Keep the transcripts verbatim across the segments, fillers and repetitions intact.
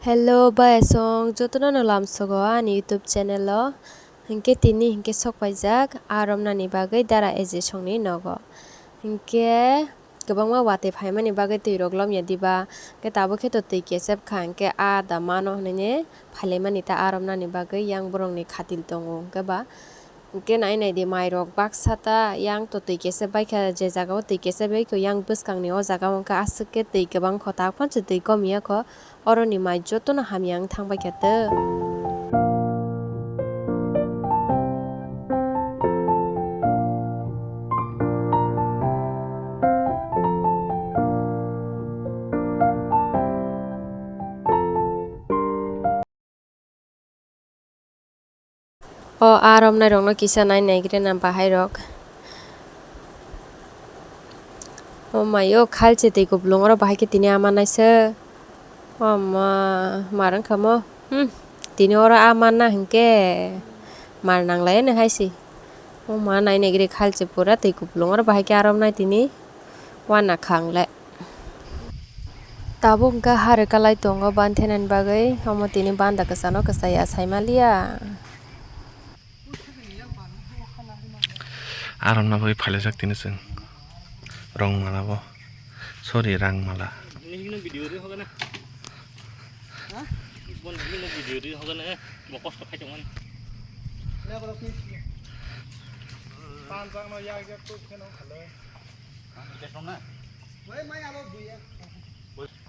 Hello, bayasong, jotono no lamsogo ani YouTube channel o. Hinkhe tini hinkhe sok paijak, aa romnani bagwi dara ejesongni nogo. Hinkhe kwbangma watwi phaimani bagwi twi rok lomya diba, hinkhe tabuk khe to twi kesep kha, hinkhe aa da mano hwnwi phailaimani ta aa romnani bagwi yang borokni khatil tongo, hinkhe ba Hwnkhe nai nai di, mai rok baksa ta yang to twi kesa bai kha, je jaga o twi kesa bai kho yang bwskang ni o jaga o hwnkhe aswk khe twi kwbang kho, ta phano se twi kom ya kho, oro ni mai joto no hamya wng thang bai kha ta. O aa romnai rokno kisa nai naigrena bahai rok. O mai o khalchi twi kupulung oro bahai khe tini ama naisuk. O ma, mar wngkha mo. Hmm. Tini oro aa manna hinkhe mar nanglai ani hai se. O ma nai naigri khalchi pura twi kupulung oro bahai khe aa romnai tini uanakha ang le. Tabuk hwnkhe ha rwkalai tongo banthenani bagwi, omo tini banda kwchano kwchaya saimaliya. Aa romna bagwi phailaijak tini chwng rong mala bo, sorry, rang mala.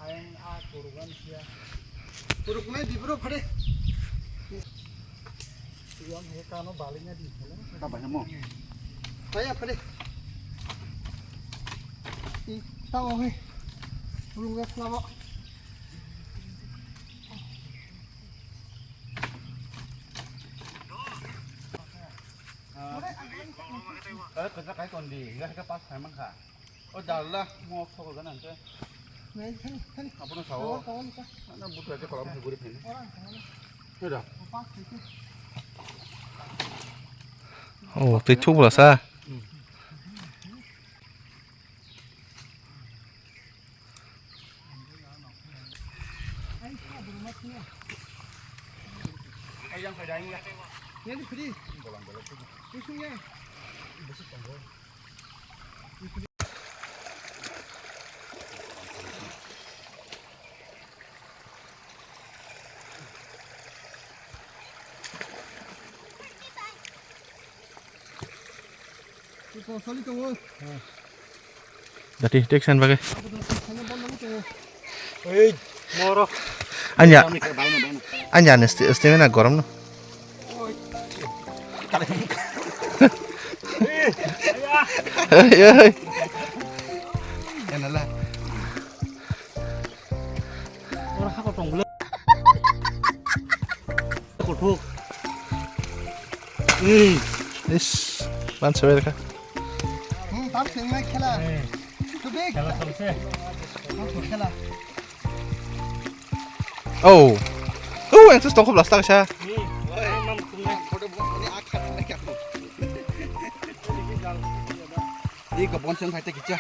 Ang a kuruk ang sia. Kuruk nai di bro, phade. Yang he kano bali na di. Ka bai mo. Kaya phade. I, tao he. Kuruk ga slabo. Eh, kerja kai kondi, enggak ke pas memang kah? O dalla mo thogol gana hwnkhe. Abono sao. Ana butu ase kolam se guri phene. Ora. O twi thuk bwla sa. Ayang kaya ayang. Yang free. Bolang bolang. Isungnya. Dati, take sign bagai. Ei, moro. Anya. Anya, sti-, stamina gorom no. Oi, oi. Ena la. Ora hako tong bwle. Kothok. Ei. Is, man sewer ka. Hmm, tam sing mai khela. Tubik. Khela tam se. Tam sing khela. Oh. Oh, yang sus tongkop lasta ka sa. Ih, mam kum na. Photo bo ni ak khat na kya. Ih, ka bon sing khai te kicha.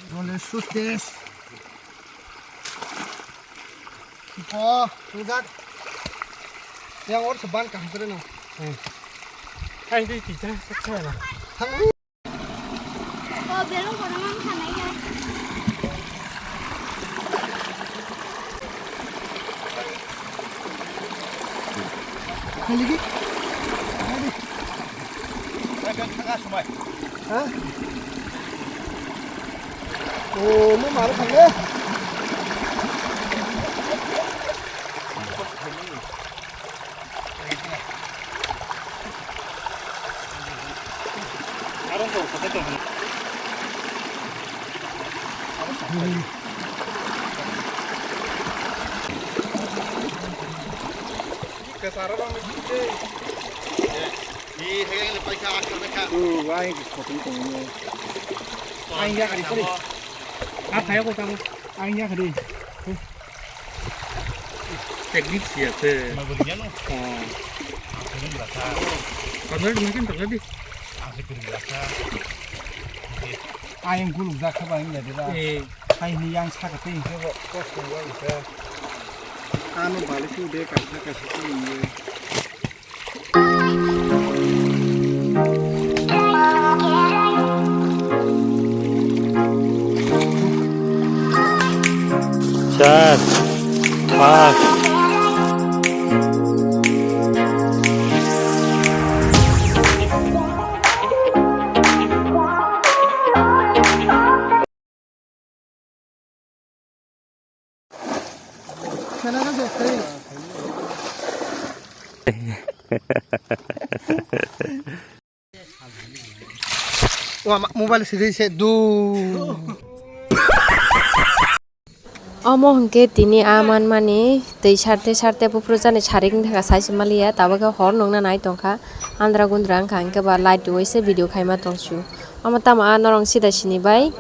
Dole sus des. Bo, tujak. Yang or seban kaham kere no. Hai dei tita, saksa na. Thang. O, belong kono mang khanai ya. Khaligi. Khaligi. Hai, kan thanga sumai. Ha? O, mo maro thangya. Ang ya kari kari. Ang ya kari. Technique siya te. Maburiano. Oh. Ang sini berasa. Pernah mungkin pernah di. Ang sini berasa. Ayang guluk jakha ba wngya de ba. Eh. Hai hini yang saka tei hingke bo kosong wngkha. Ano bali tu de kaisa kaisa tei hingke. Char, pas. Wah, ma-, mobile siri se du. Omo hwnkhe tini a manmani twi sarte sarte buphuru jani sarik wngkha saisi maliya, tabukhe hor nungna nai tongkha, andra gundra wngkha, hwnkhe ba light rwui se video khaima tongsu. Omo tamo a norong sida sini bai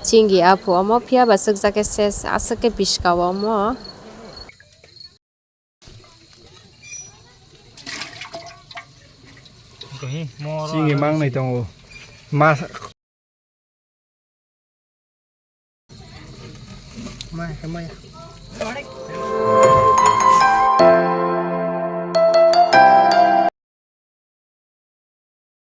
chinggi aphu omo phiya ba chwkjakhe ses aswk khe biska o omo. Chini mang nai tongo. Mas. Maya, maya.